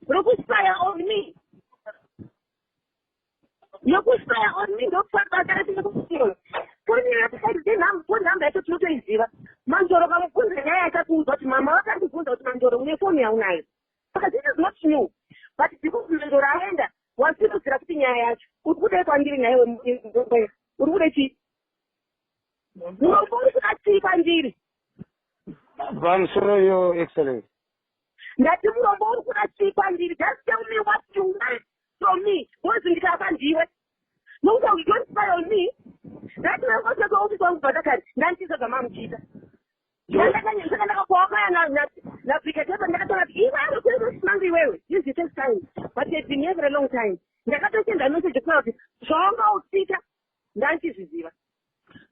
Rokuspy on me, yokuspy on me, ndokubasa ratinokuona. Foni phone number yacho tinotoiziva. Manjoro kamubvunza nyaya yakakuudza kuti mama vakandibvunza kuti, "Manjoro, une foni yaunayo?" Saka this is not new, but because Manjoro aenda, wasimudzira kuti nyaya yacho. Uri kudai kwandiri naiwe, uri kude chii? Murombo, uri kuda chii kwandiri? Pamusoro, Your Excellence. Ndati murombo, uri kuda chii kwandiri? Just tell me what you want from me, because ndikafa ndiwe, nokuti you don't spy on me. Ndati ofisi wangu bvatakari ndandichiza zvamamuchiita. Saka ndakakwawakaya nabrigadier, ndakataura kuti iwewe kuofisi mangu iwewe, this is the first time, but it's been here for a long time. Ndakatosenda message kutaura kuti zvawanga uchiita ndandichizviziva.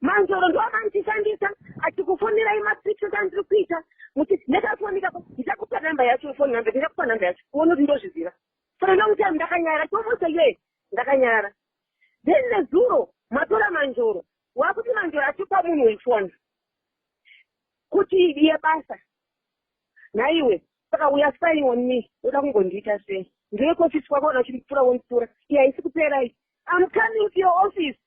Manjoro ndoamandishandisa achikufonirai mapictures andiri kuita muchi ndakafonika. Ndichakupa namba yacho, phone number, ndingakupa namba yacho uone kuti ndozviziva. For a long time ndakanyarara, almost a year ndakanyarara. Then nezuro matora Manjoro, wakuti Manjoro achipa munhu wefoni kuti yebasa nhaiwe. Saka uya spying on me, uda kungondiita sei? Ndiwe kuofisi kwako kana uchindipfuura, wondipfuura. Iye haisi kupera iyi. I'm coming to your office.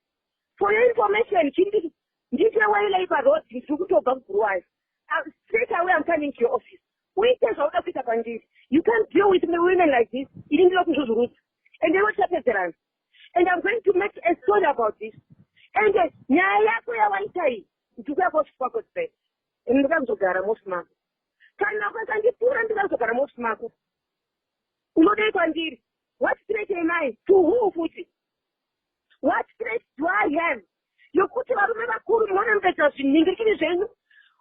For your information, chindi ndiite wailai paroad, ndiri kutobva kuBhuruwayo. Straight away I'm coming to your office. Uite zvauda kuita kwandiri. You can't deal with women like this. Ini ndinoda kuzvuzvurudza and iwe tichapedzerana, and I'm going to make a story about this. And nyaya yako yawaita iyi, ndikuya kuofisi kwako straight and ndikuya kuzogara muofisi mako. Kana ukasandipfuura, ndikuya kuzogara muofisi mako. Unodei kwandiri? What threat am I to who futi? What threat do I have yokuti varume vakuru munonembedzo zvinhingirikiri zvenyu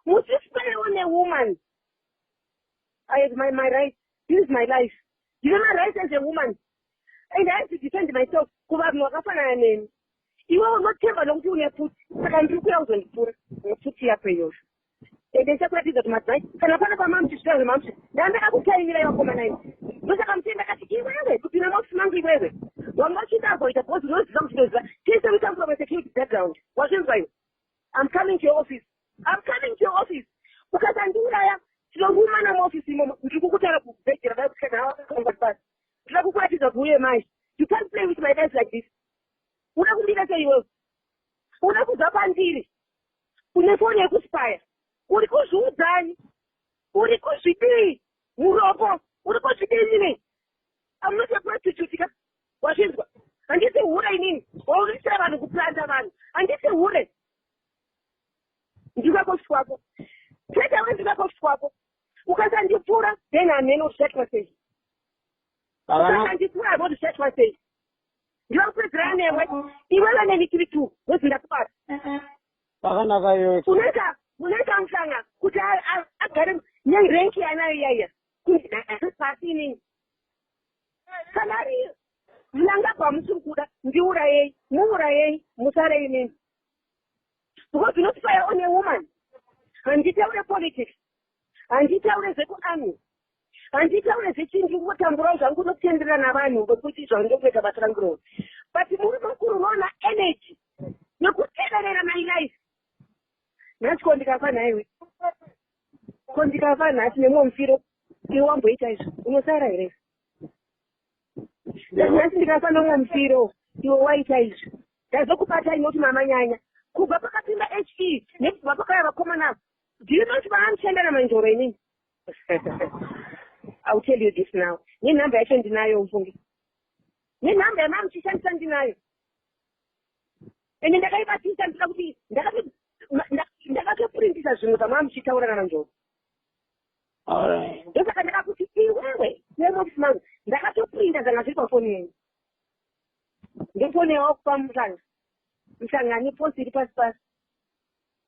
musispy on a woman? I have my right. This is my life. Ndine my right as a woman and I have to defend myself kuvanhu vakafanana neni. Iwe unotemba nokuti une pfuti, saka ndiri kuya kuzondipfuura nepfuti yako iyoyo, ende ndichakuratidza kuti madzimai kana pana pamamuchisvika zvemamuchi. Ndandakakutaimira ivakomana imi, ndosaka muchii ndakati iwewe kupinda maofisi mangu, iwewe wanga uchiita avoida because unoziva kuti ndoziva tese. We come from a security background, wazvinzwa iwe? I'm coming to your office. I'm coming to your office. Ukasandiuraya, tinorumana muofisi imomo. Ndiri kukutaura kubhejera dai kutikanaaa. Ndinoda kukuratidza kuti uye mai, you can't play with my life like this. Uda kundiita sei iwewe? Uda kubva kwandiri? Une foni yekuspy? Uri kuzviudzani? Uri kuzvidii, muropo? Uri kuzvidii nini? I'm not a prostitute ka, wazvinzwa? Handisi hure inini waunoisira vanhu kuplanta vanhu. Handisi hure. Ndikuya kuofisi kwako straight away. Ndikuya kuofisi kwako. Ukasandipfuura, then hameno zvichaitwa sei. Ukasandipfuura, hameno zvichaitwa sei. Ndinokupedzerana newe iwewe neni tiri two wezi ndakubata. Pakanaka iyoyo. Unoita muhlanga kuti agare nerank yanayo iyaiya pasi. Inini kana ari Mnangagwa musiri kuda, ndiurayei, muurayei, musare inini, because unospy on a woman. Handitaure politics, handitaure zvekuarmy, handitaure zvechinji. Kungotamburawo zvangu nokutenderera navanhu vekuti zvandokuita basa rangu roro, but muri mukuru unoona energy yekuteverera my life. Nhasi ko ndikafa nhaiwe? Ko ndikafa nhasi nemumwe mufiro, iwe wamboita izvo, unosara here? Nhasi ndikafa nomumwe mufiro, iwe waita izvo, ndazokubata inoti mamanyanya kubva pakapinda he nekubva pakauya vakomana. Do you know kuti vaamushanda naManjoro? Inini I will tell you this now. Nenhamba yacho ndinayo, mfungi, nenhamba yamamuchishandisa ndinayo, ende ndakaibatisa. Ndinoda kuti ndakatoprintisa zvimwe zvamamuchitaura naManjoro. Ndosaka ndakakuti iwewe nemofisi mangu ndakatoprinta zvanga zviri pafoni yenyu. Ndefoni yawakupa Muhlanga. Muhlanga post iri pasi pasi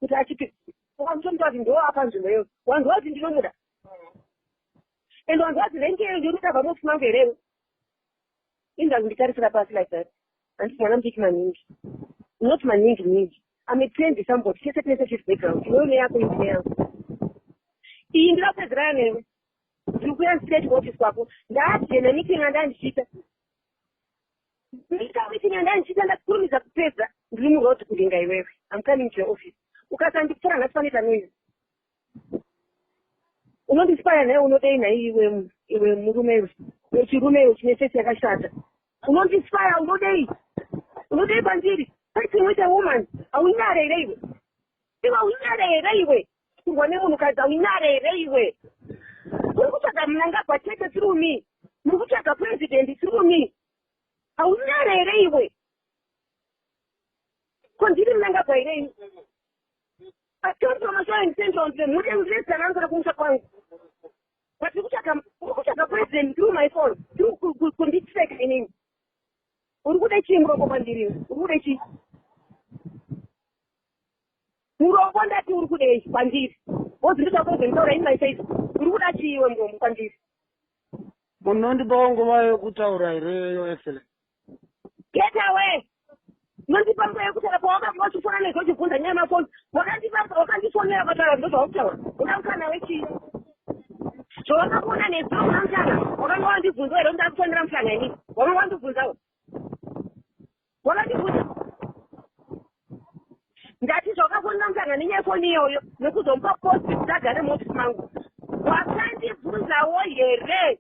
kuti achipi wamutomuta kuti ndo apa nzvimbo iyoyo. Wanzwa kuti ndinomuda, and wanzwa kuti rank iyoyo ndinotabva muofisi mangu herewe? Inda kunditarisira pasi like that. Handisi mwana mudiki maningi, not maningi ningi. I'm a trained somebody. Tese tine security background. Iwewe neyako, ine yangu iyi. Ndinoda kupedzerana newe. Ndiri kuya straight kuofisi kwako. Ndaajena meeting yandandichiita, ita meeting yandandichiita, ndakurumidza kupedza. Ndiri muroad kuringa iwewe. I'm coming to your office. Ukasandipfuura nhasi, panoita noise. Unondispy naye, unodei nhai iwe? Iwe murume iwe, Wechirume iwe chine face yakashata. Unondispy, unodei? Unodei kwandiri? Fighting with a woman. Haunyare here iwe? Iwe haunyare here iwe? Kurwa nemunhukadzi haunyare here iwe? Uri kutsvaga Mnangagwa chete through me. Muri kutsvaga president through me. Haunyare here iwe? Ko ndiri Mnangagwa here ini? Atonzwa Mashonaland Central mude ndinezanangura kumusha kwangu. But uri kutsvaga president through my phone, through kunditracka inini. Uri kuda chii, murombo, kwandiri? Uri kuda chii, murombo? Ndati uri kudei kwandiri? Wozi nditakozonitaura in my face. Uri kuda chii iwe, murombo, kwandiri? Munondipawo nguva yekutaura here, Your Excellence? Get away! Nondipa nguva yekutaura pawakanga uchifona nezvo uchibvunza nyaya yemafoni? Wakandifonera ukataura ndo zvawakutaura. Uda mukana wechii? Zvawakakuona nezuro kuna Muhlanga, wakanga wandibvunzawo here kuti ndakufonera Muhlanga inini? Wakanga wandibvunzawo? Wakandibvunza? Ndati zvawakafonera Muhlanga nenyaya yefoni iyoyo nekuzomupa post kuti agare muofisi mangu, wakandibvunzawo here?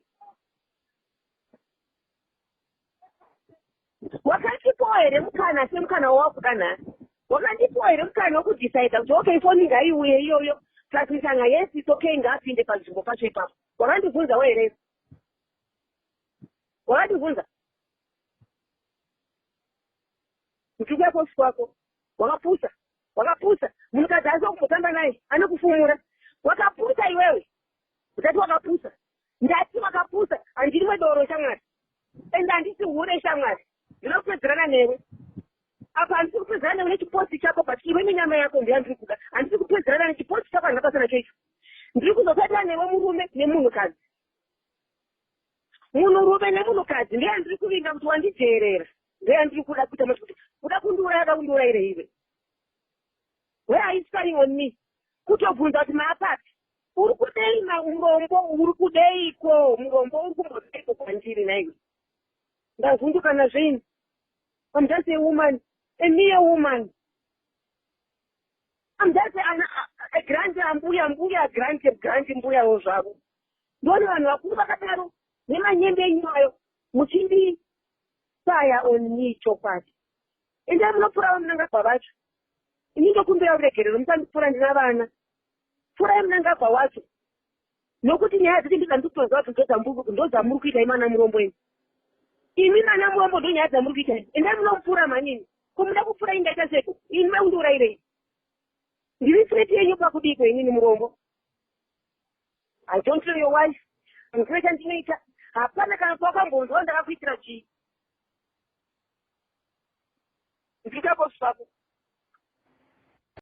Wakandipawo here mukana semukana wawakuda nhasi? Wakandipawo here mukana wekudhisaidha kuti okay, foni ngaiuye iyoyo plus Muhlanga, yes, it's okay, ngaapinde panzvimbo pacho ipapo? Wakandibvunzawo here? Wakandibvunza? Ndikuya kuofisi kwako. Wakapusa, wakapusa. Munhukadzi asi wakumbotamba naye anokufumura. Wakapusa iwewe. Ndati wakapusa, ndati wakapusa. Handiri wedoro, shamwari, ende handisi hure, shamwari. Ndinoda kupedzerana newe apa. Handisi kupedzerana newe nechiposi chako, but iwe nenyama yako ndeyandiri kuda. Handisi kupedzerana nechiposi chako, handina basa nacho icho. Ndiri kuzopedzerana newe, murume nemunhukadzi, munhurume nemunhukadzi ndeyandiri kuvinga kuti wandijeerera. Ndeyandiri kuda kuita mati kuti kuda kundiuraya. Da kundiurayire iwe? Where are you spying on me? Kutobvunza kuti maapapi? Uri kudei, murombo? Uri kudeiko, murombo? Uri kumbodeiko kwandiri naiwe? Ndavhunduka nazveini. I'm just a woman, a mere woman. I'm just a grand ambuya, mbuya, grand grand mbuyawo zvavo. Ndoni vanhu vakuru vakadaro nemanyembe enyu ayo muchindispy on me. Chokwadi, endai munopfura vaMnangagwa vacho. Ini ndokumbira ruregerero, musandipfura, ndina vana. Pfurai Mnangagwa wacho, nokuti nyaya dzacho ndizandikutoziva kuti ndodzamuri kuita imana murombo imi. Imi mana murombo, ndo nyaya dzamuri kuita. Endai munomupfuura mhanini. Ko muda kupfuura indaita seko? Ini makundiurayirei? Ndiri threat yenyu pakudiko inini, murombo? I don't know your wife. Handina chandinoita. Hapana kana pawakambonzwa ndakakuitira chii. Ndikaposi pako.